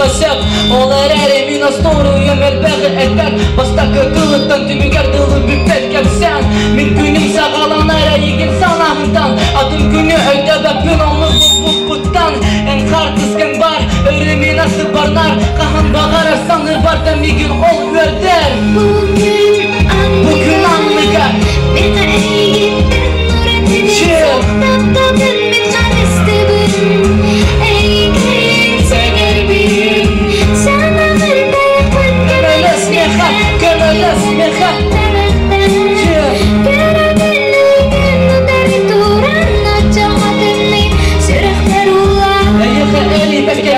Кэпсиэххэ сөп. Ол эрээри мин остуоруйам элбэҕи эппэт. Бастакы тылыттан түмүгэр дылы бүппэт кэпсээн. Мин күнүм саҕаланар эйигин санаһынтан. Атын күнү өйдөбөппүн оннук буппуттан. Эн хаартыскаҥ бар, өрүү мин асыбарнар. Хаһан баҕарар саныырбар да миигин ол үөрдэр. Бу күн анныгар Көмөлөс миэхэ, көмөлөс миэхэ. Эйиэхэ эрийбэккэ